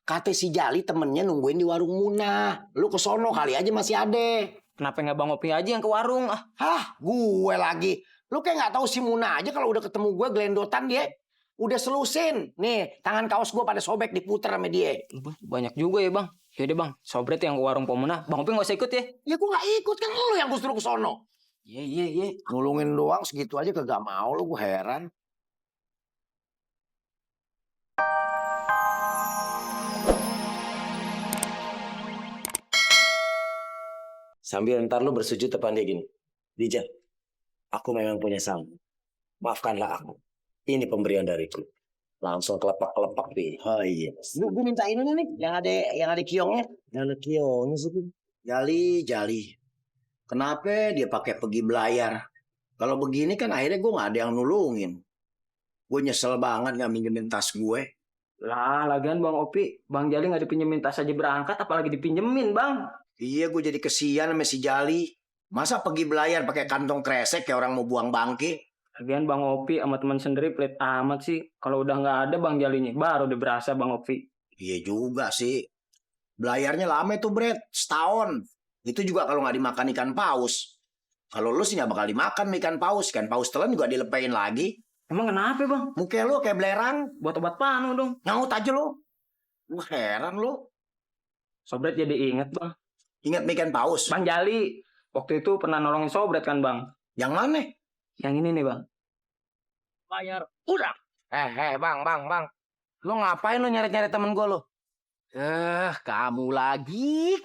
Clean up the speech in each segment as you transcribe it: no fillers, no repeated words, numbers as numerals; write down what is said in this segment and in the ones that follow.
Kata si Jali temennya nungguin di warung Muna. Lu kesono kali aja masih ada. Kenapa nggak Bang Opi aja yang ke warung? Hah, gue lagi. Lu kayak nggak tahu si Muna aja kalau udah ketemu gue gelendotan dia. Udah selusin. Nih, tangan kaos gue pada sobek diputer sama dia. Banyak juga ya Bang. Yaudah Bang, sobret yang ke warung Pemunah. Bang Opi nggak usah ikut ya? Ya gue nggak ikut, kan lu yang gue suruh kesono. Iya. Nulungin doang segitu aja kagak mau lu, gue heran. Sambil ntar lu bersujud depan dia gini. Dija, aku memang punya salah. Maafkanlah aku. Ini pemberian dariku. Langsung kelepak-kelepak nih. Oh iya. Gue minta ini nih, yang ada kiongnya. Yang ada kiongnya sih. Jali. Kenapa dia pakai pergi belayar? Kalau begini kan akhirnya gue nggak ada yang nulungin. Gue nyesel banget nggak minjemin tas gue. Lah, lagian Bang Opi, Bang Jali nggak dipinjemin tas aja berangkat, apalagi dipinjemin Bang. Iya, gue jadi kesian sama si Jali. Masa pergi belayar pakai kantong kresek kayak orang mau buang bangke? Lagian Bang Opi sama teman sendiri pelit amat sih. Kalau udah nggak ada Bang Jalinya, baru udah berasa Bang Opi. Iya juga sih. Belayarnya lama itu, Bret. Setahun. Itu juga kalau nggak dimakan ikan paus. Kalau lu sih nggak bakal dimakan ikan paus. Ikan paus telan juga dilepain lagi. Emang kenapa Bang? Muka lu kayak belerang. Buat obat panu dong. Nyaut aja lu. Lu heran lu. Sobret jadi inget Bang. Ingat ikan paus? Bang Jali, waktu itu pernah nolongin Sobret kan Bang? Yang mana? Yang ini nih Bang. Bayar udah. Bang. Lu ngapain lu nyari-nyari temen gue lu? Kamu lagi.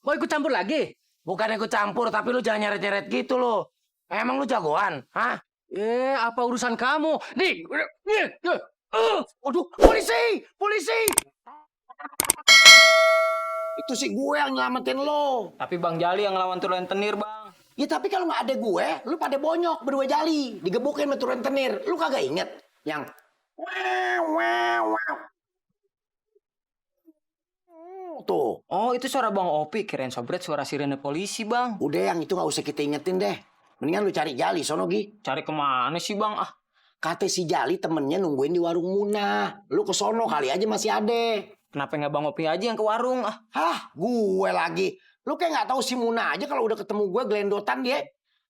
Mau ikut campur lagi? Bukan ikut campur, tapi lu jangan nyeret-nyeret gitu lu. Emang lu jagoan? Hah? Apa urusan kamu? Nih. Aduh, polisi! Itu sih gue yang nyelamatin lo. Tapi Bang Jali yang ngelawan tuh rentenir Bang. Ya tapi kalau nggak ada gue, lu pada bonyok berdua Jali. Digebukin sama tuh rentenir. Lu kagak inget? Yang... Wow. Tuh. Oh, itu suara Bang Opi. Kirain Sobret suara sirene polisi Bang. Udah yang itu nggak usah kita ingetin deh. Mendingan lu cari Jali, sono Gi. Cari kemana sih Bang? Kata si Jali temennya nungguin di warung Muna. Lu kesono kali aja masih ada. Kenapa nggak Bang Opi aja yang ke warung? Hah, gue lagi. Lu kayak nggak tahu si Muna aja kalau udah ketemu gue gelendotan dia.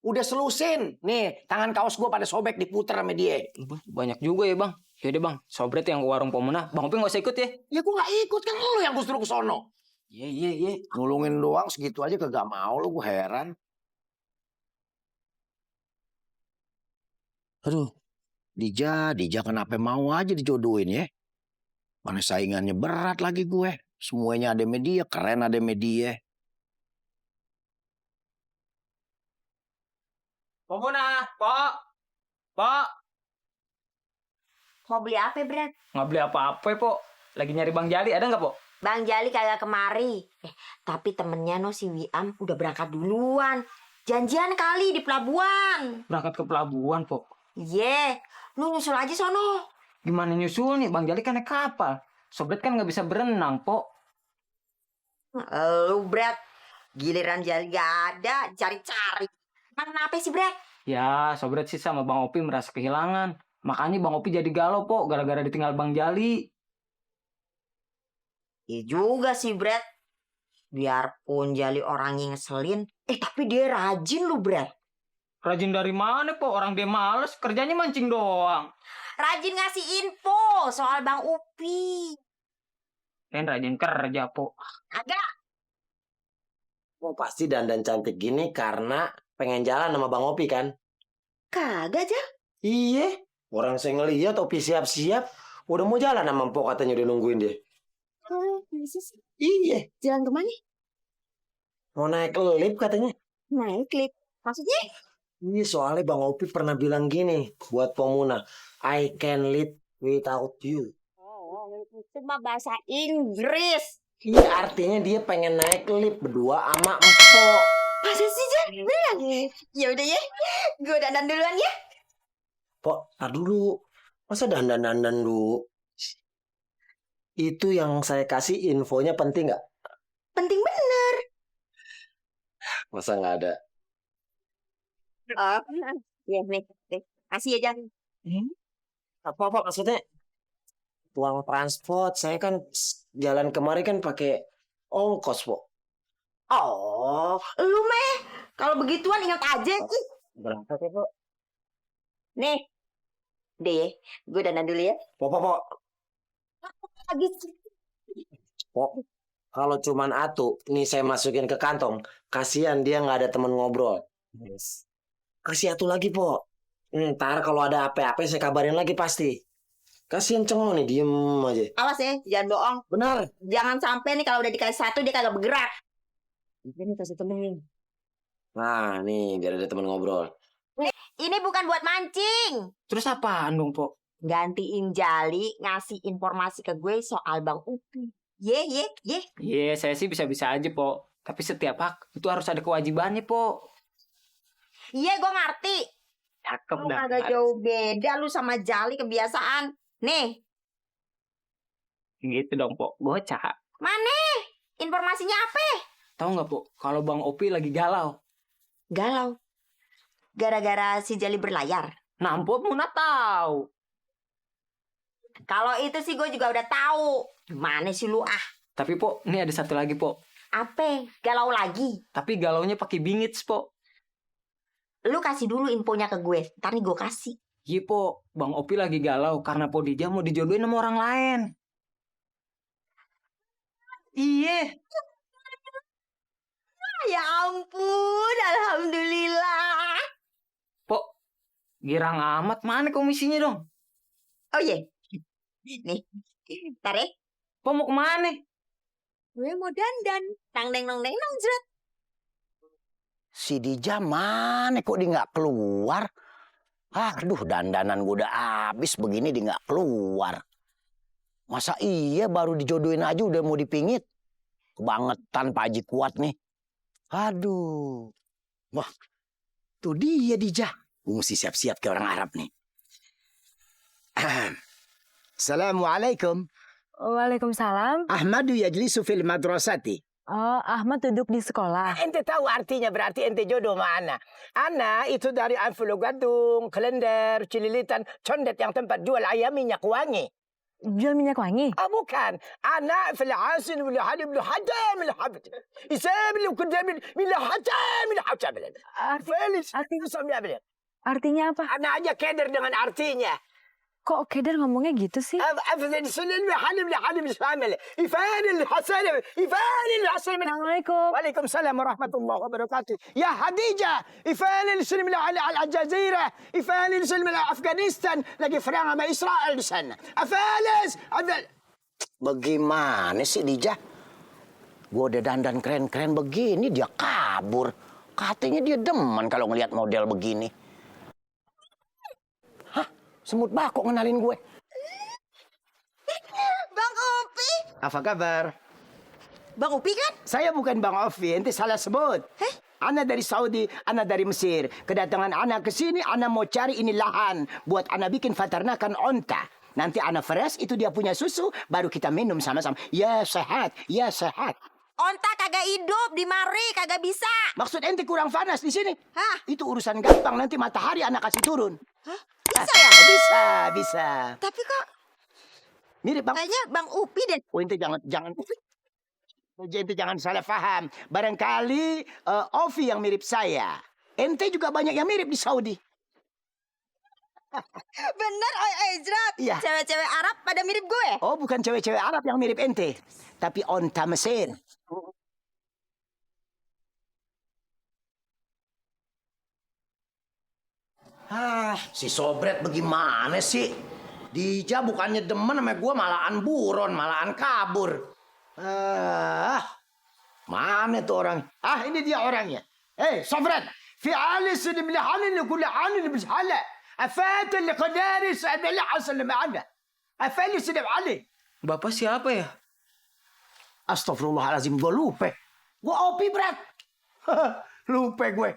Udah selusin. Nih, tangan kaos gue pada sobek diputer sama dia. Banyak juga ya Bang. Yaudah Bang, Sobret yang ke warung Pemunah. Bang Opi nggak usah ikut ya? Ya gue nggak ikut, kan lu yang gue suruh kesono. Iya. Nulungin doang segitu aja kagak mau lu, gue heran. Aduh, Dija kenapa mau aja dijodohin ya? Mana saingannya berat lagi gue. Semuanya ada media, keren ada media. Pemunah, Pok. Mau beli apa, Bret? Nggak beli apa-apa ya, Pok. Lagi nyari Bang Jali, ada nggak, Pok? Bang Jali kagak kemari. Tapi temennya si Wiam udah berangkat duluan. Janjian kali di pelabuhan. Berangkat ke pelabuhan, Pok. Iya, lu nyusul aja sono. Gimana nyusul nih? Bang Jali kan naik kapal. Sobret kan nggak bisa berenang, Pok. Lu, Bret. Giliran Jali gak ada, cari-cari. Mana apa sih, Bret? Ya, Sobret sih sama Bang Opi merasa kehilangan. Makanya Bang Opi jadi galau, Pok, gara-gara ditinggal Bang Jali. Iya juga sih, Bret. Biarpun Jali orang yang ngeselin, tapi dia rajin lu, Bret. Rajin dari mana, Pok? Orang dia males, kerjanya mancing doang. Rajin ngasih info soal Bang Upi. Kan rajin kerja, Pok. Agak. Oh, pasti dandan cantik gini karena pengen jalan sama Bang Opi kan? Kagak aja. Iya. Orang saya ngeliat Opi siap-siap. Udah mau jalan sama Mpok katanya udah nungguin dia. Masa sih? Iya. Jalan kemana? Mau naik lift katanya. Naik klip. Maksudnya? Iya, soalnya Bang Opi pernah bilang gini buat Pemunah. I can live without you. Itu mah bahasa Inggris. Iya, artinya dia pengen naik lift berdua sama Mpok. Masa sih, Jan? Beneran? Ya udah ya. Gue dandan duluan ya. Pok, tar dulu. Masa dandan dulu? Itu yang saya kasih infonya penting nggak? Penting bener. Masa nggak ada? Oh, ya nih. Kasih ya, Jan. Apa maksudnya? uang transport. Saya kan jalan kemari kan pakai ongkos, Po. Oh, lu meh. Kalau begituan ingat aja. Ih. Berangkat ya, Po. Nih. Deh, gue dandan dulu ya. Po. Lagi sih. Po. Kalau cuman atu, nih saya masukin ke kantong. Kasihan dia nggak ada teman ngobrol. Yes. Kasih atu lagi, Po. Ntar kalau ada apa-apa saya kabarin lagi pasti. Kasihan cengong nih, diem aja. Awas ya, jangan bohong. Benar. Jangan sampai nih kalau udah dikasih satu dia kagak bergerak. Ini kasih temen. Nah, nih biar ada teman ngobrol. Ini bukan buat mancing. Terus apaan dong, Po? Gantiin Jali ngasih informasi ke gue soal Bang Upi. Ye. Iya, saya sih bisa-bisa aja, Po. Tapi setiap hak itu harus ada kewajibannya, Po. Iya, gue ngerti. Cakep Lu dah. agak jauh beda lu sama Jali kebiasaan. Nih, Gitu dong, Po. Bocah. mana? Informasinya apa? Tahu nggak, Po? Kalau Bang Opi lagi galau. Galau. Gara-gara si Jali berlayar. Nah, Po mana tahu. Kalau itu sih gue juga udah tahu. Mana sih lu ah? Tapi, Po, ini ada satu lagi, Po. Apa? Galau lagi? Tapi galaunya pakai bingits, Po. Lu kasih dulu infonya ke gue. Ntar nih gue kasih. Iya, Po. Bang Opi lagi galau karena Po Dija mau dijodohin sama orang lain. Iya. Ya ampun, alhamdulillah. Po, girang amat. Mana komisinya dong? Oh iya. Nih, ntar ya. Po mau kemana? Gue mau dandan. Nang deng jret. Si Dija mana kok dia nggak keluar? Aduh, dandanan gue udah habis begini dia nggak keluar. Masa iya baru dijodohin aja udah mau dipingit? Kebangetan Pak Haji Kuat nih. Aduh. Wah, tuh dia Dija. Gue mesti siap-siap kayak orang Arab nih. Assalamualaikum. Waalaikumsalam. Ahmadu yajlisu fil madrasati. Oh, Ahmad duduk di sekolah. Ente tahu artinya berarti ente jodoh sama Ana. Ana itu dari Anfulu Gadung, Klender, Cililitan, Condet yang tempat jual ayam minyak wangi. Jual minyak wangi? Ah bukan. Ana fil asin wal hadim wal hadam wal habd. Isam lu kudam min hadam min hadam. Artinya apa? Ana aja keder dengan artinya. Kok Keder ngomongnya gitu sih? Assalamualaikum. Waalaikumsalam warahmatullahi wabarakatuh. Ya Hadijah, ifani السلم على الجزيرة، ifani السلم على Afghanistan, lagi perang sama Israel di sana. Afalis, bagaimana sih Dijah? Gue udah dandan keren-keren begini dia kabur. Katanya dia demen kalau ngelihat model begini. Semut bako ngenalin gue. Bang Upi. Apa kabar? Bang Upi kan? Saya bukan Bang Ovi, ente salah sebut. Ana dari Saudi, ana dari Mesir. Kedatangan ana ke sini, ana mau cari ini lahan buat ana bikin peternakan onta. Nanti ana fresh, itu dia punya susu, baru kita minum sama-sama. Ya sehat, ya sehat. Onta kagak hidup di mari, kagak bisa. Maksud ente kurang panas di sini? Hah? Itu urusan gampang, nanti matahari ana kasih turun. Hah? Bisa ya? Bisa. Tapi kok Mirip Bang. kayaknya Bang Upi deh. Oh, ente jangan. Ente jangan salah paham. Barangkali Ovi yang mirip saya. Ente juga banyak yang mirip di Saudi. Bener, Ezrat. Iya. Cewek-cewek Arab pada mirip gue. Oh, bukan cewek-cewek Arab yang mirip ente. Tapi onta Mesir. Si Sobret bagaimana sih? Dija bukannya demen sama gue malahan buron, malahan kabur. Mana tuh orang? Ini dia orangnya. Sobret. في عالس اللي ملحن اللي كل عن اللي مش حلق افات اللي قدارس اللي حصل اللي معنا افالس اللي علي. Bapak siapa ya? Astagfirullahaladzim, gue lupa. Gue Opi, Brat. Lupa gue.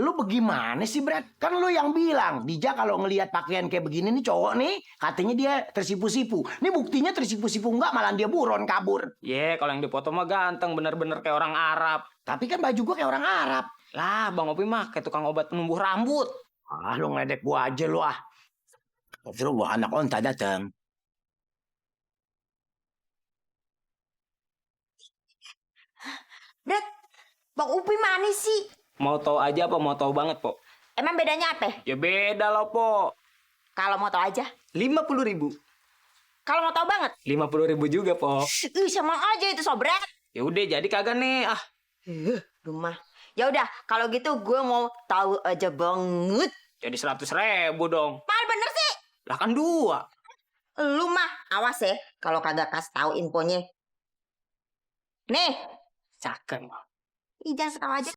Lu bagaimana sih, Brat? Kan lu yang bilang, Dija kalau ngelihat pakaian kayak begini nih cowok nih, katanya dia tersipu-sipu. Ini buktinya tersipu-sipu enggak, malah dia buron kabur. Kalau yang dipoto mah ganteng, bener-bener kayak orang Arab. Tapi kan baju gue kayak orang Arab. Lah, Bang Opi mah kayak tukang obat penumbuh rambut. Lu ngeledek gue aja lu ah. Astagfirullah, anak onta datang. Bret, Bang Upi mana sih? Mau tahu aja apa mau tahu banget, Po? Emang bedanya apa? Ya beda lah, Po. Kalau mau tahu aja. 50.000. Kalau mau tahu banget. 50.000 juga, Po. Sama aja itu sobret. Ya udah jadi kagak nih. Ah, Rumah. Ya udah, kalau gitu gue mau tahu aja banget. jadi 100.000 dong. Mal bener sih. Lah kan 2. Lu mah awas ya kalau kagak kasih tahu infonya. Nih, Cakep. ih jangan tahu aja.